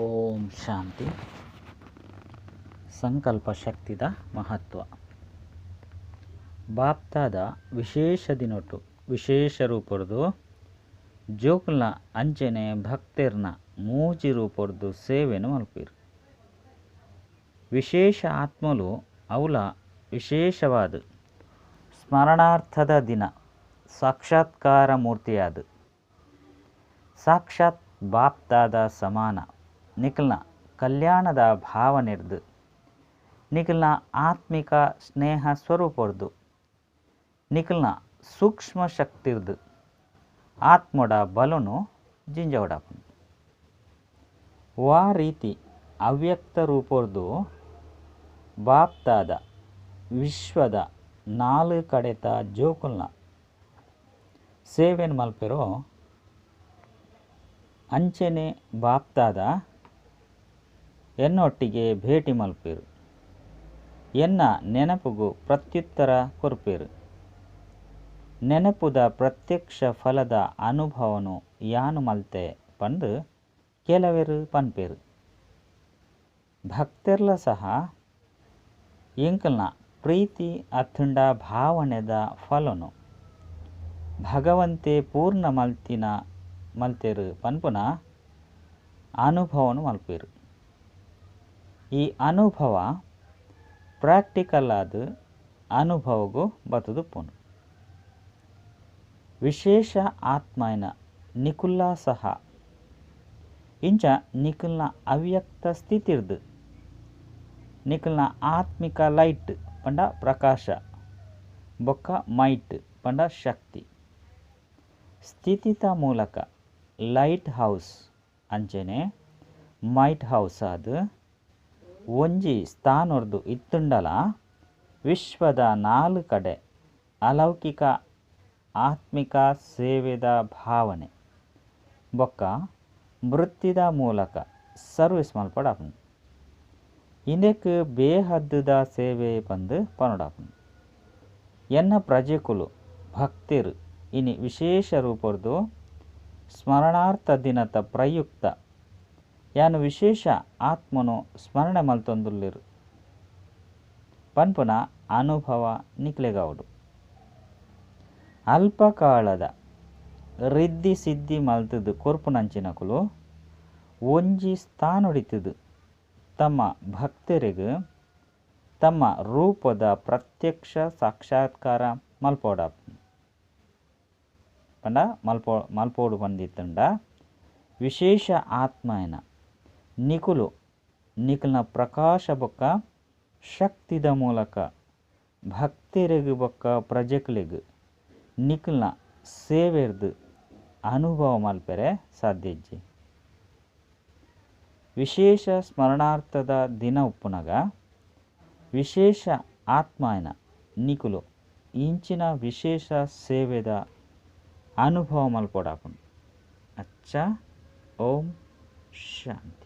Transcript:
ಓಂ ಶಾಂತಿ. ಸಂಕಲ್ಪ ಶಕ್ತಿದ ಮಹತ್ವ. ಬಾಪ್ತಾದ ವಿಶೇಷ ದಿನೊಟು ವಿಶೇಷ ರೂಪೊರ್ದು ಜೋಕುಲ್ನ ಅಂಚನೆ ಭಕ್ತೆರ್ನ ಮೂಜಿ ರೂಪೊರ್ದು ಸೇವೆನು ಮಲ್ಪುವೆರ್. ವಿಶೇಷ ಆತ್ಮಲು ಅವುಲ ವಿಶೇಷವಾದ ಸ್ಮರಣಾರ್ಥದ ದಿನ ಸಾಕ್ಷಾತ್ಕಾರ ಮೂರ್ತಿಯಾದ ಸಾಕ್ಷಾತ್ ಬಾಪ್ತಾದ ಸಮಾನ ನಿಖಲ್ನ ಕಲ್ಯಾಣದ ಭಾವನೆರ್ದು ನಿಖಲ್ನ ಆತ್ಮಿಕ ಸ್ನೇಹ ಸ್ವರೂಪೊರ್ದು ನಿಖಲ್ನ ಸೂಕ್ಷ್ಮ ಶಕ್ತಿರ್ದು ಆತ್ಮಡ ಬಲನು ಜಿಂಜವಡಾಪುಂಡು. ವಾ ರೀತಿ ಅವ್ಯಕ್ತ ರೂಪೊರ್ದು ಬಾಪ್ತಾದ ವಿಶ್ವದ ನಾಲು ಕಡೆತ ಜೋಕುಲ್ನ ಸೇವೆನ್ ಮಲ್ಪೆರೋ ಅಂಚನೆ ಬಾಪ್ತಾದ ಎನ್ನೊಟ್ಟಿಗೆ ಭೇಟಿ ಮಲ್ಪೆರು, ಎನ್ನ ನೆನಪುಗು ಪ್ರತ್ಯುತ್ತರ ಕೊರ್ಪೆರು. ನೆನಪುದ ಪ್ರತ್ಯಕ್ಷ ಫಲದ ಅನುಭವನು ಯಾನು ಮಲ್ತೆ ಪಂದು ಕೆಲವೆರು ಪನ್ಪೆರು. ಭಕ್ತೆರ್ಲ ಸಹ ಎಂಕಲ್ನ ಪ್ರೀತಿ ಅಥಂಡ ಭಾವನೆದ ಫಲನು ಭಗವಂತೆ ಪೂರ್ಣ ಮಲ್ತಿನ ಮಲ್ತೆರು ಪನ್ಪುನ ಅನುಭವನು ಮಲ್ಪೆರು. ಈ ಅನುಭವ ಪ್ರಾಕ್ಟಿಕಲ್ ಆದ ಅನುಭವಗೂ ಬತ್ತದುಪ್ಪುಂಡು. ವಿಶೇಷ ಆತ್ಮಯನ ನಿಕುಲ್ಲ ಸಹ ಇಂಚ ನಿಕುಲ್ನ ಅವ್ಯಕ್ತ ಸ್ಥಿತಿರ್ದು ನಿಕುಲ್ನ ಆತ್ಮಿಕ ಲೈಟ್ ಪಂಡ ಪ್ರಕಾಶ ಬೊಕ್ಕ ಮೈಟ್ ಪಂಡ ಶಕ್ತಿ ಸ್ಥಿತಿತ ಮೂಲಕ ಲೈಟ್ ಹೌಸ್ ಅಂಚನೆ ಮೈಟ್ ಹೌಸ್ ಆದ ಒಂಜಿ ಸ್ಥಾನೊರ್ದು ಇತ್ತುಂಡಲ ವಿಶ್ವದ ನಾಲು ಕಡೆ ಅಲೌಕಿಕ ಆತ್ಮಿಕ ಸೇವೆದ ಭಾವನೆ ಬೊಕ್ಕ ವೃತ್ತಿದ ಮೂಲಕ ಸರ್ವಿಸ್ ಮಲ್ಪಡಾಪುಂಡು. ಇಂದೆಕ್ ಬೇಹದ್ದುದ ಸೇವೆ ಪಂದು ಪನೊಡಾಪುಂಡು. ಎನ್ನ ಪ್ರಜೆಕುಲು ಭಕ್ತೆರು ಇನಿ ವಿಶೇಷ ರೂಪೊರ್ದು ಸ್ಮರಣಾರ್ಥ ದಿನತ ಪ್ರಯುಕ್ತ ಯಾನು ವಿಶೇಷ ಆತ್ಮನು ಸ್ಮರಣೆ ಮಲ್ತೊಂದುಲ್ಲೆರು ಪನ್ಪುನ ಅನುಭವ ನಿಕ್ಲೆಗಾವಡು. ಅಲ್ಪಕಾಲದ ರಿದ್ಧಿ ಸಿದ್ಧಿ ಮಲ್ತದು ಕೊರ್ಪುನಂಚಿನಕುಲು ಒಂಜಿ ಸ್ಥಾನೊಡಿತದು ತಮ್ಮ ಭಕ್ತರಿಗೆ ತಮ್ಮ ರೂಪದ ಪ್ರತ್ಯಕ್ಷ ಸಾಕ್ಷಾತ್ಕಾರ ಮಲ್ಪೋಡಾಪುಂಡು. ಪಂಡ ಮಲ್ಪೋಡು ಪಂದಿತ್ತುಂಡ ವಿಶೇಷ ಆತ್ಮಯನ ನಿಕುಲು ನಿಕಲ್ನ ಪ್ರಕಾಶ ಬೊಕ್ಕ ಶಕ್ತಿದ ಮೂಲಕ ಭಕ್ತರಿಗೆ ಬೊಕ್ಕ ಪ್ರಜೆಕುಲೆಗ್ ನಿಕಲ್ನ ಸೇವೆರ್ದು ಅನುಭವ ಮಲ್ಪೆರೆ ಸಾಧ್ಯ ಇಜ್ಜಿ. ವಿಶೇಷ ಸ್ಮರಣಾರ್ಥದ ದಿನ ಉಪ್ಪುನಗ ವಿಶೇಷ ಆತ್ಮಯನ ನಿಕುಲು ಇಂಚಿನ ವಿಶೇಷ ಸೇವೆದ ಅನುಭವ ಮಲ್ಪೊಡಾಪುಂಡು. ಅಚ್ಚ, ಓಂ ಶಾಂತಿ.